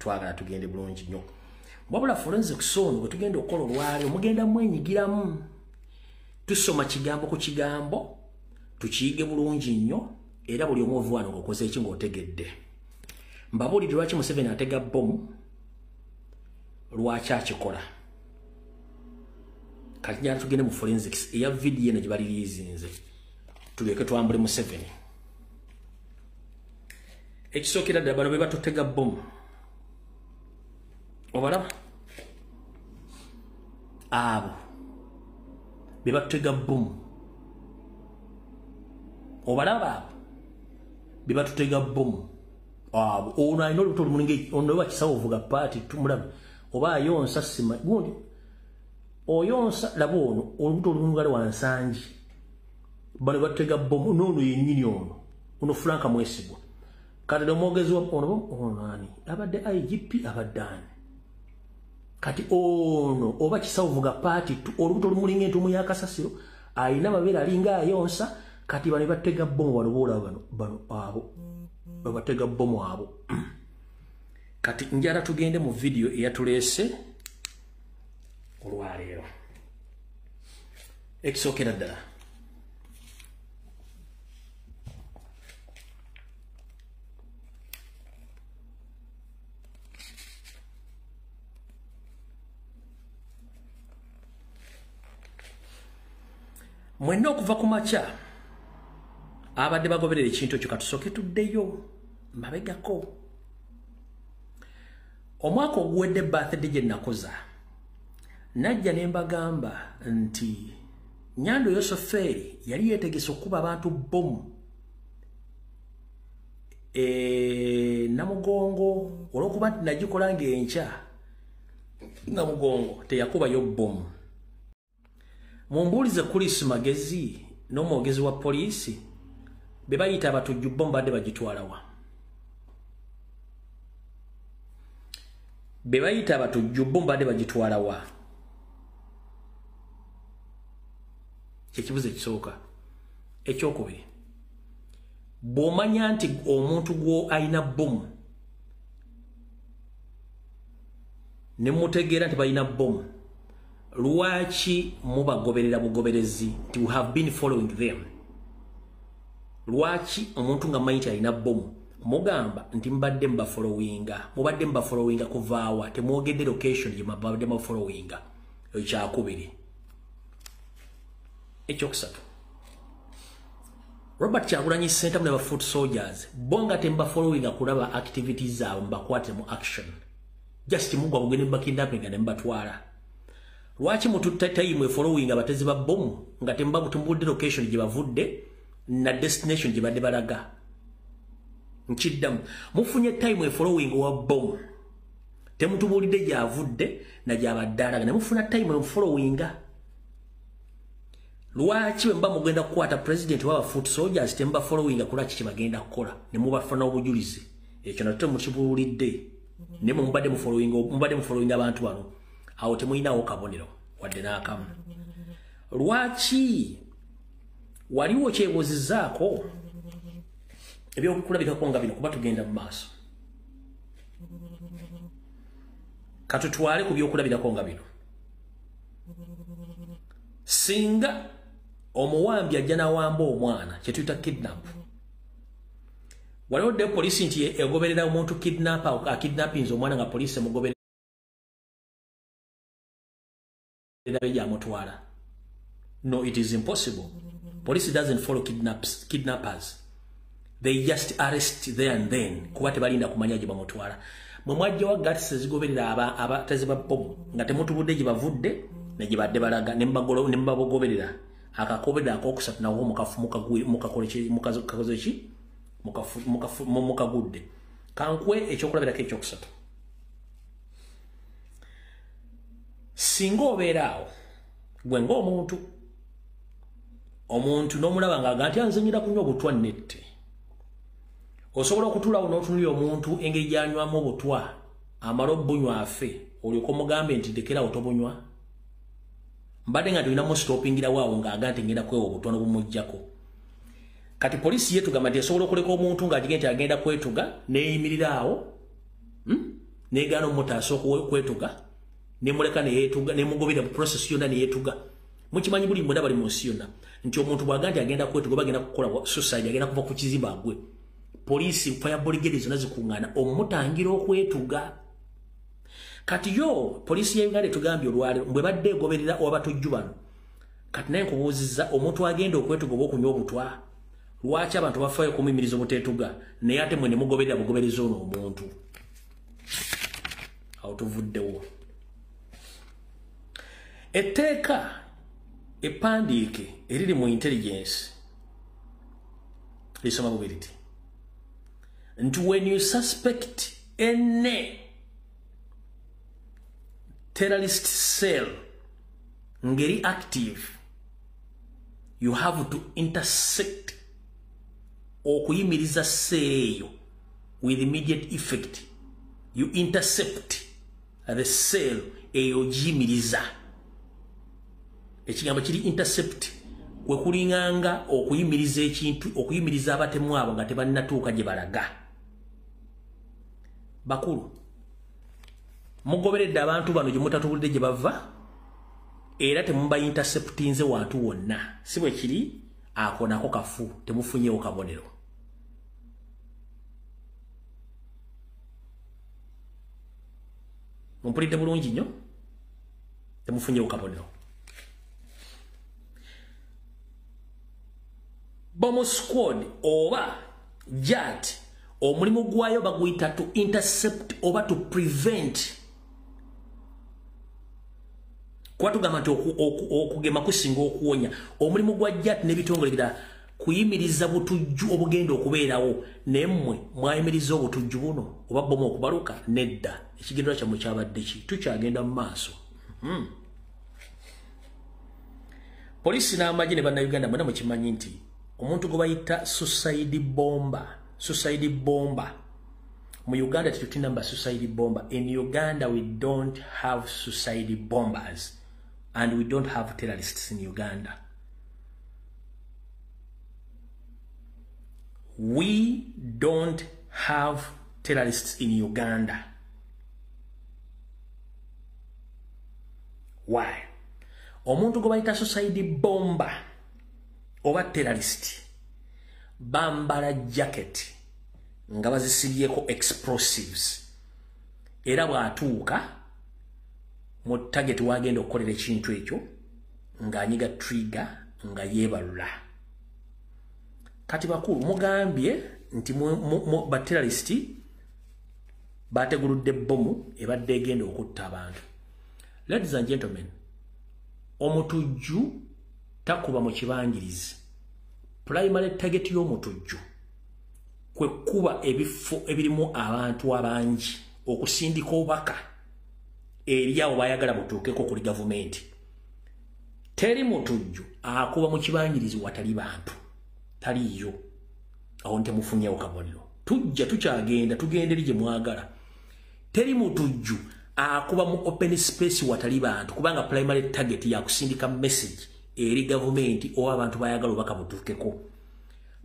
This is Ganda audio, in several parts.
Twagala tugende bulungi nnyo. Wabula forensics ono bwe tugenda okukola olwaleero mugenda mwenyigiramu. Tusoma kigambo ku kigambo, tukiyige bulungi nnyo, era buli omu ova wano ng'okoze eki ng'otegedde. Mbabuulidde lwaki Museveni atega bbomu, lwaki akikola. Kati njagala tugende mu forensics eya vidiyo eno gye baliriizinze, tuleke twambule Museveni. Ekisookera ddala bano be batutega bbomu. Obalaba? Abo be batutega bbomu. Obalaba abo be batutega bbomu. Abo ono alina olubuto olumulinga ono oba kisawo ovuga paati tumulaba oba ayonsa sima gundi oyonsa laba ono olubuto olumungale wa Nsangi. Bano batutega bbomu n'ono yennyini ono ono Frank Mwesigwa. Kati omwogezi wa ono ono ani abadde IGP abadde ani? Kati ono oba kisawo vuga paati olubuto olumulinga entuumu ya kasasiro alina amabeere alinga ayonsa. Kati bano batega bbomu bano boolaba bano bano abo babatega bbomu abo. Kati njala tugende mu vidiyo eyatuleese olwaleero. Ekisookera ddala mwenna okuva ku makya abadde bagoberera ekintu ekyo katusooke tuddeyo mabegako. Omwaka oguwedde birthday gye nakoza najja ne mbagamba nti Nyando Yosoferi yali yeetegese okukuba abantu bbomu Namugongo olw'okuba nti nagikola ng'enkya Namugongo teyakubayo bbomu. Mumbuulize Chris Magezi n'omwogezi wa poliisi be bayita abatujju bbomu badde bagitwala wa? Be bayita abatujju bbomu badde bagitwala wa? Kyekibuzo ekisooka. Ekyokubiri, bw'omanya nti omuntu gwo alina bbomu ne mutegeera nti balina bbomu, lwaki mubagoberera bugoberezi nti we have been following them? Lwaki omuntu nga manyi nti alina bbomu mugamba nti mbadde mbafollowinga? Mubadde mbafollowinga kuvaawa? Temwogedde location gye mubadde mubafollowinga. Ekyakubiri. Ekyokusatu, Robert Kyagulanyi Ssentamu ne ba foot soldiers bo nga tembafollowinga kulaba activities zaabwe mubakwate mu action, just mugwa bugende mubakidnappinga ne mubatwala. Lwaki mututta time following abatezi ba bbomu nga temubudde location gye bavudde na destination gye badde balaga? Nkiddamu, mufunye time following wa bbomu temutubuulidde gy'avudde na gy'abadde alaga, ne mufuna time followinga. Lwaki bwe muba mugenda kukwata president w'aba foot soldiers temuba followinga kulaki kye bagenda kukola ne mubafuna obujulizi? Ekyo nakyo temukibuulidde. Ne mubadde mufollowinga abantu bano, awo temulinawo kabonero wadde n'akamu. Lwaki waliwo kyebuuzizzaako ebyokulabikako nga bino? Kuba tugenda mu maaso, katutwale ku byokulabirako nga bino. Singa omuwambi ajja n'awamba omwana kye tuyita kidnap, waliwo dde poliisi nti egoberera omuntu kidnapper akidnappinze omwana nga poliisi emugoberera gyamutwala? No, it is impossible. Police doesn't follow kidnappers. They just arrest there and then, kuba tebalinda kumanya gye bamutwala. Mwe mwajjawa gats ezigoberera abatezi ba bbomu nga temutubudde gye bavudde ne gye badde balaga ne mubagoberera. Akakoberera akokusatu nawo mukakoze ki? Mukagudde. Kankwe ekyokulabirako ekyokusatu. Singa obeera awo gwe ng'omuntu omuntu n'omulaba ng'aga nti anzenyera kunywa obutwa nette, osobola okutuulawo n'otunulira omuntu engeri gy'anywamu obutwa amala obunywa afe, olyoke omugambe nti ndekerawo tobunywa? Mbadde nga tulina mustopingirawo awo ng'aga nti ngenda kwewa obutwa n'obumuggyako. Kati poliisi ye tugamba nti esobola okuleka omuntu ng'agige nti agenda kwetuga n'eyimirira awo Negaana omutaasa okwetuga, nemuleka neyetuga, nemugobera mu process yonna neyetuga. Mukimanyi buli mwena bali mu nsi yonna nti omuntu bw'aga nti agenda kwetuga, bagenda kukola suicide, agenda kuva ku kizimbe agwe. Poliisi, fire brigade zonna zikuŋŋaana omutangira okwetuga. Kati yo poliisi ya Uganda etugambye olwaleero bwe badde egoberera abatujju bano. Kati naye nkubuuzizza, omuntu agenda okwetuga oba okunywa obutwa, lwaki abantu bafaayo okumuyimiriza obuteetuga, naye ate mwe ne mugoberera bugoberezi ono omuntu? Awo tuvuddewo. Etteeka eppandiike eriri mu intelligence lisoma bwe riti nti when you suspect any terrorist cell ngeri active, you have to intersect okuyimiriza cell eyo with immediate effect. You intercept the cell eyo, giyimiriza. Ekigambo kiri intercept, kwe kulinganga okuyimiriza ekintu, okuyimiriza abatemu abo nga tebannatuuka gye balaga. Bakulu, mugoberedde abantu bano gye mutatubulidde gye bava, era temuba interceptinze wantu wonna, si bwe kiri? Ako nako kafu, temufunyeewo kabonero. Mumpulidde bulungi nnyo? Temufunyeewo kabonero. Bomb squad oba JAT, omulimu gwayo baguyita to intercept oba to prevent. Kuba tugamba nti okugema kusinga okuwonya. Omulimu gwa JAT n'ebitongole birala kuyimiriza butujju obugenda okubeerawo, naye mmwe mwayimiriza obutujju buno oba bomu okubaluka? Nedda. Ekigendera kyammwe kyabadde ki? Tukyagenda mu maaso. Poliisi n'amagye ne Bannayuganda mwena mukimanyi nti omuntu gwe bayita suicide bomber, suicide bomber mu Uganda tetutinamba. Suicide bomber in Uganda, we don't have suicide bombers and we don't have terrorists in Uganda. We don't have terrorists in Uganda. Why? Omuntu gwe bayita suicide bomber oba terrorist bambala jacket nga bazisibyeko explosives, era bw'atuuka mu target wagenda okukolera ekintu ekyo, ng'anyiga trigger nga yeebalula. Kati bakulu, mugambye nti baterrorist bateguludde bomu ebadde egenda okutta abantu. Ladies and gentlemen, omutujju takuba mu kibangirizi. Primary target y'omutujju kwe kuba ebifo ebirimu abantu abangi, okusindika obubaka eri abo bayagala butuukeko kuli gavumenti. Teri mutujju akuba mu kibangirizi watali bantu, taliiyo. Awo ntemufunyewo kabonero. Tujja, tukyagenda, tugenda eri gye mwagala. Teri mutujju akuba mu open space watali bantu, kubanga primary target yakusindika message eri gavumenti oba abantu bayagala obubaka butuukeko.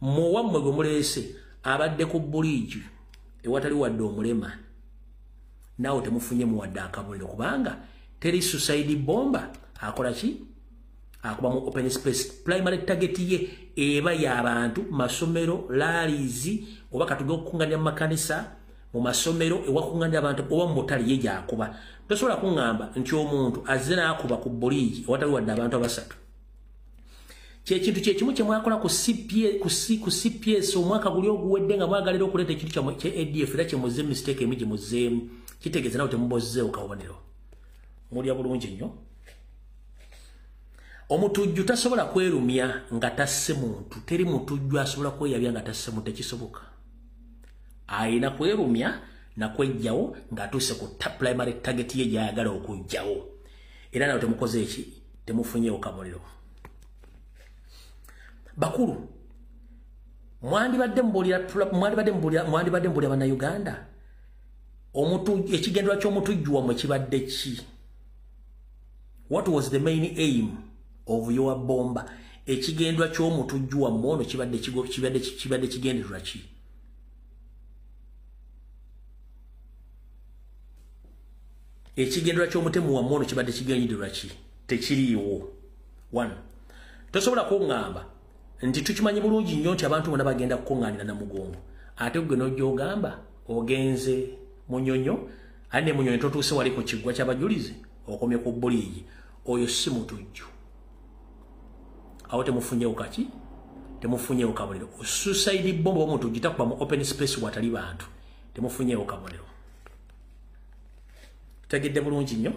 Muwammwe gwe muleese abadde ku buliigi ewatali wadde omulema, naawe temufunye muwadde akabonero, kubanga teri suicide bomber akola ki? Akuba mu open space. Primary target ye eba y'abantu, masomero, rallies, oba katuge okukunganya mu makanisa, mu masomero ewakunganya abantu, oba mu butale ye gyakuba. Tosobola kuŋŋamba nti omuntu azze n'akuba ku buliigi ewatali wadde abantu abasatu. Kyekintu kyekimu kye mwakola ku CPA, ku CPS omwaka guli oguwedde, nga mwagalira okuleeta ekintu kyammwe kye ADF, era kyemuze mistake emu gye muzeemu. Kitegeeza nawe temubozzeewo kabonero. Mulya bulungi nnyo? Omutujju tasobola kwerumya nga tasse muntu. Teri mutujju asobola kweyabya nga tasse muntu, tekisoboka. Ayina kwerumya nakwejjawo ng'atuuse ku primary target ye gy'ayagala okuggyawo. Era nawe temukoze eki? Temufunyeewo kabonero. Bakulu, mwandibadde mbuulira Bannayuganda omuntu ekigendera ky'omutujju wammwe kibadde ki? What was the main aim of your bomber? Ekigendwa ky'omutujju wammwe ono kibadde kigendererwa ki? Ekigendererwa ky'omutemu wammwe ono kibadde kigendererwa ki? Tekiriiwo. One, tosobola kuŋŋamba nti tukimanyi bulungi nnyo nti abantu bonna bagenda kukuŋŋaanira Namugongo, ate gwe n'ojja ogamba ogenze Munyonyo, ate ne Munyonyo totuuse wali ku kiggwa ky'abajulizi, okomye ku buliigi. Oyo si mutujju. Awo temufunyewo kaki? Temufunyewo kabonero. Suicide bomb omutujju takuba mu open space watali bantu. Temufunyewo kabonero. Tegedde bulungi nnyo.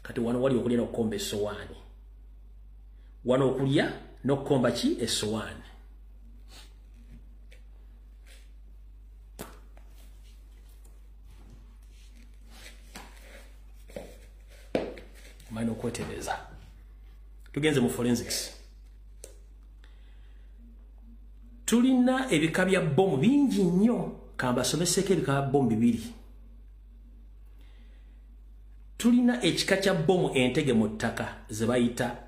Kati wano wali okulya n'okukomba essowaani. Wano okulya n'okukomba ki? Essowaani. Manyi okwetereza. Tugenze mu forensics. Tulina ebika bya bbomu bingi nnyo. Kambasomeseko ebika bya bbomu bibiri. Tulina ekika kya bbomu entege mu ttaka ze bayita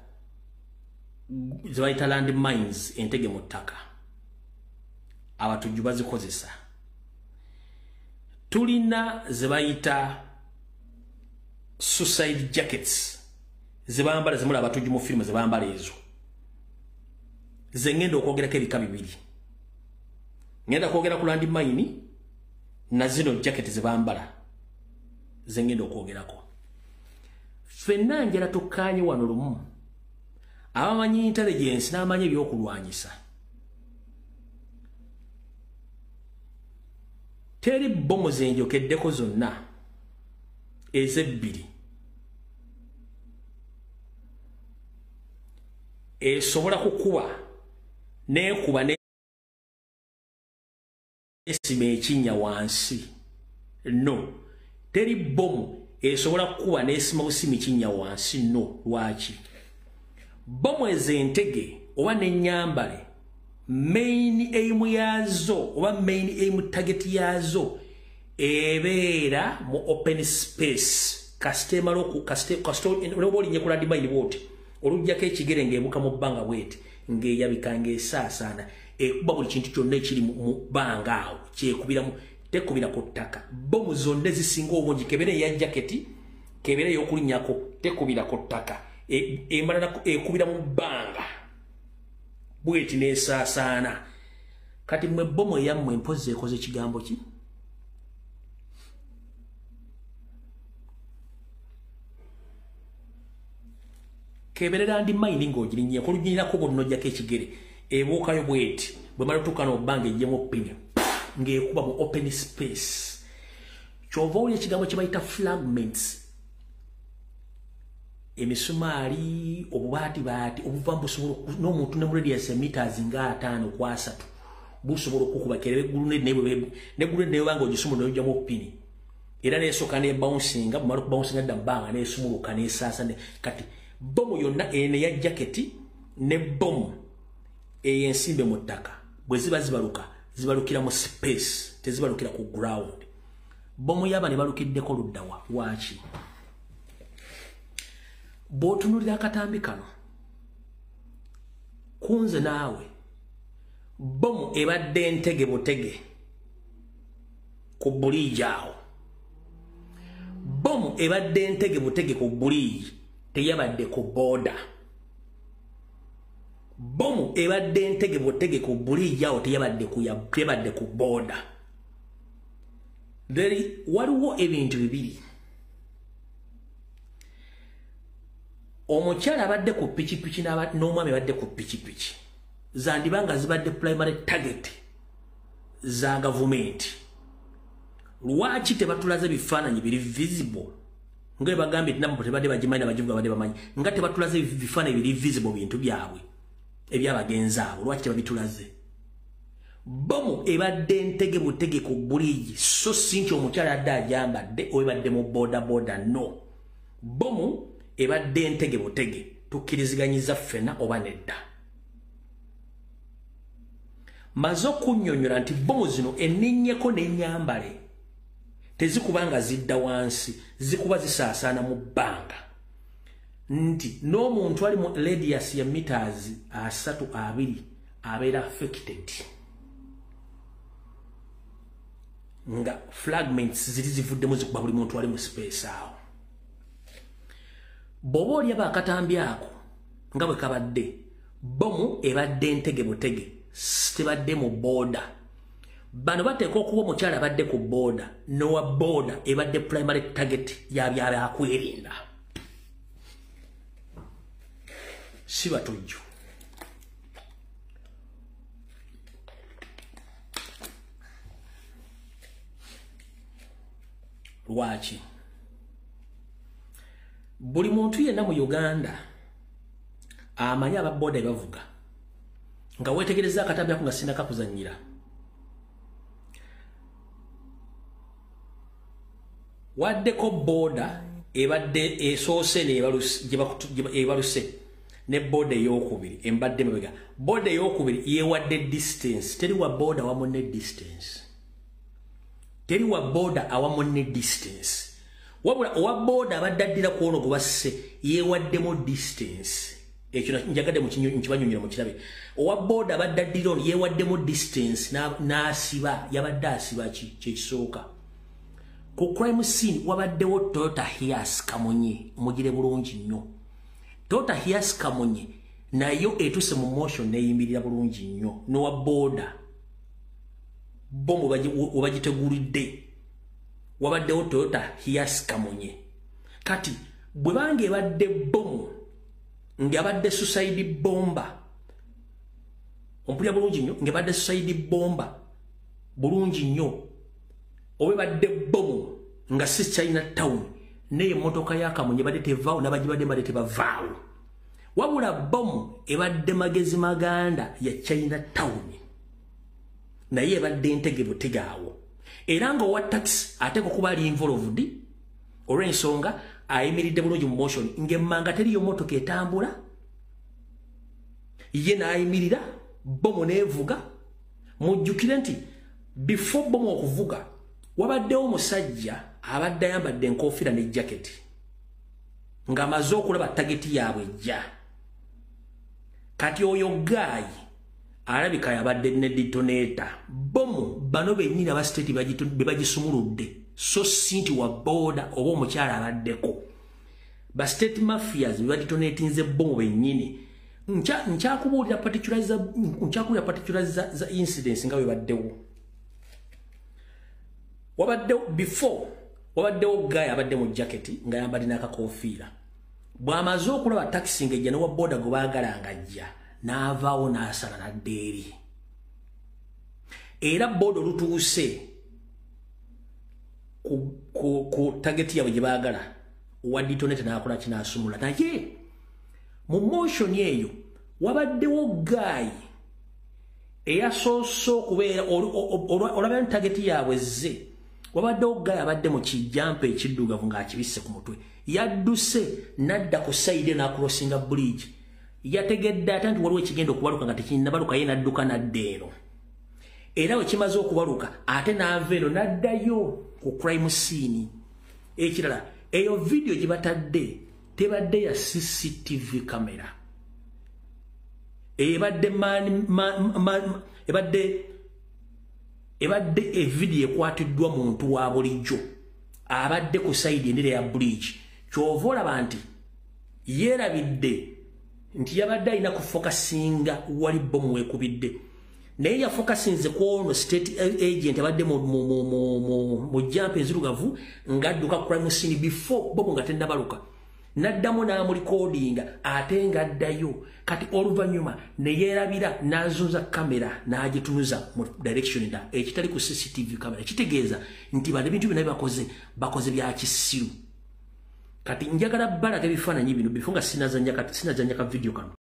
land mines, entege mu ttaka. Abatujju bazikozesa. Tulina ze bayita suicide jackets ze bambala, zemula abatujju mu firimu ze bambala ezo. Ze ngenda okwogerako ebika bibiri. Ngenda kwogera ku land mine na zino jacket ze bambala ze ngenda okwogerako. Ffenna njala tukkaanye wano lumu, abamanyi intelligence n'amanyi ebyokulwanyisa. Teri bbomu ze njokeddeko zonna ezebbiri esobola kukuba n'ekuba n'esima ekinnya wansi. No, teri bbomu esobola kukuba n'esima busimi kinnya wansi. No, lwaki? Bbomu ez'entege oba n'ennyambale, main aim yaazo oba main aim target yaazo ebeera mu open space. Kasita emala oba olinnye ku landmine bw'oti, oluggyako ekigere ng'ebuka mu bbanga bw'eti, ng'eyabika ng'esaasaana, ekuba buli kintu kyonna ekiri mu bbanga awo, kyekubiramu, tekubira ku ttaka. Bbomu zonna ezisinga obungi, kebere eya jaketi, kebere ey'okulinnyako, tekubira ku ttaka, emala ekubira mu bbanga bw'eti n'esaasaana. Kati mmwe bbomu eyammwe mpozzi ekoze kigambo ki? Kebere land mine ng'ogirinnyeko, oluginyirako bw'onojjako ekigere, ebuukayo bw'eti, bw'emala otuuka n'obbanga eggyemu ppini, ng'ekuba mu open space. Ky'ova owulira ekigambo kye bayita fragments, emisumaali, obubaatibaati obuva busobola n'omuntu ne mu radius meters nga 5 ku 3 busobola okukuba kerebe grenade ne bwanga ogisumula n'ojjamu ppini, era n'esooka ne bouncinga, bw'omala okubouncinga dda mu bbanga n'esumuluka n'esaasa. Kati bbomu yonna eno eya jaketi ne bbomu ey'ensimbe mu ttaka bwe ziba zibaluka, zibalukira mu space, tezibalukira ku ground. Bbomu yaba ne balukiddeko luddawa? Lwaki? Bw'otunuulira akatambi kano kunze naawe, bbomu ebadde entege butege ku buliigi awo. Bbomu ebadde entege butege ku buliigi, teyabadde ku booda. Bbomu ebadde entege butege ku buliigi awo, teyabadde ku booda. Waliwo ebintu bibiri. Omukyala abadde ku pikipiki n'omwami abadde ku pikipiki zandibanga zibadde primary target za gavumenti. Lwaki tebatulaze bifaananyi biri visible? Nga bagambye nti nabo tebadde bagimanyi, n'abagivuga badde bamanyi, nga tebatulaze bifaananyi biri visible bintu byabwe ebyabagenzi abo, lwaki tebabitulaze? Bbomu ebadde ntege butege ku buliigi, so si nti omukyala adde agyambadde oba ebadde mu bodaboda. No, bbomu ebadde ntege butege, tukkiriziganyiza ffenna oba nedda? Maze okunnyonnyola nti bbomu zino enninnyeko n'ennyambale tezikuba nga zidda wansi, zikuba zisaasaana mu bbanga. Nti n'omuntu ali mu radius ya meters 3 2 abeera affected. Nga fragments ziri zivuddemu zikuba buli muntu ali mu space awo. Bw'oba olyaba akatambi ako nga bwe kabadde, bomu ebadde ntege butege, tebadde mu booda. Bano bateekwa okuba omukyala abadde ku booda, n'owa booda ebadde primary target ya byakwerinda. Si batujju. Lwaki? Buli muntu yenna mu Uganda amanyi aba booda ebavuga. Nga weetegereza akatambi ako nga sinnakakuzannyira. Waddeko booda ebadde esoose ebaluse ne booda ey'okubiri embadde mabega. Booda ey'okubiri yeewadde distance. Teri wa booda awamu ne distance. Teri wa booda awamu ne distance. Wabula owa booda abadde addira ku ono gwe basse yeewaddemu distance. Ekyo njagadde nkibanyonyola mukirabe. Owa booda abadde addira ono yeewaddemu distance n'asiba, yabadde asiba ki kyekisooka. Ku crime scene wabaddewo Toyota Hiace Kamunye, mugire bulungi nnyo. Toyota Hiace Kamunye nayo etuuse mu motion neeyimirira bulungi nnyo. N'owa booda bomu webagitegulidde wabaddewo Toyota Hiace Kamunye. Kati bwe bange ebadde bomu ng'abadde suicide bomber, ompulira bulungi nnyo, ng'ebadde suicide bomber bulungi nnyo, oba ebadde bomu nga si China Town, naye emmotoka ya Kamunye ebadde tevaawo n'abagibadde mbadde tebavaawo. Wabula bomu ebadde magezi maganda ya China Town, naye ebadde ntege butege awo. Era ng'owa taxi ateekwa okuba ali involved olw'ensonga ayimiridde bulungi mu motion, ng'emmanga teriyo mmotoka etambula, ye n'ayimirira bomu n'evuga. Mujjukire nti before bomu okuvuga wabaddewo omusajja abadde ayambadde enkofiira ne jaketi ng'amaze okulaba tageti yaabwe ejja. Kati oyo gaayi alabika yabadde ne detonator. Bomu bano bennyini aba state be bagisumuludde, so si nti wa booda oba omukyala abaddeko. Ba state mafias be badetonatinze bomu bennyini. Nkyakubuulira particulars za incidents nga bwe baddewo. Wabaddewo before, wabaddewo guy abadde mu jaketi nga yambadde n'akakofiira. Bw'amaze okulaba taxi ng'ejja n'owa booda gwe baagala ng'ajja, n'avaawo n'asala n'adda eri. Era booda olutuuse ku target yaabwe gye baagala, owa detonator n'akola ki, n'asumula. Naye mu motion eyo wabaddewo guy eyasoose okubeera olaba nti target yaabwe ezze. Wabaddewo guy abadde mu kijampa ekiddugavu ng'akibisse ku mutwe. Yadduse n'adda ku side n'akurossinga bridge. Yategedde ate nti waliwo ekigenda okubaluka nga tekinnabaluka, ye n'adduka n'adda eno. Era bwe kimaze okubaluka ate n'ava eno n'addayo ku crime scene. Ekirala, eyo vidiyo gye batadde tebadde ya CCTV camera. Ebadde ebadde evidiyo ekwatiddwa muntu wa bulijjo abadde ku side endala ya bridge. Ky'ova olaba nti yeerabidde nti yabadde alina kufokasinga wali bomu weekubidde, naye yafokasinze ku ono state agent abadde mu jump enzirugavu ng'adduka crime scene before bomu nga tennabaluka, n'addamu n'amulikodinga ate ng'addayo. Kati oluvannyuma ne yeerabira n'azunza kamera n'agitunuza mu direction endala ekitali ku CCTV camera. Kitegeeza nti bano ebintu byonna bakoze bya kisiru. Kati njagala balaga ebifaananyi bino before nga sinazannya ka video kano.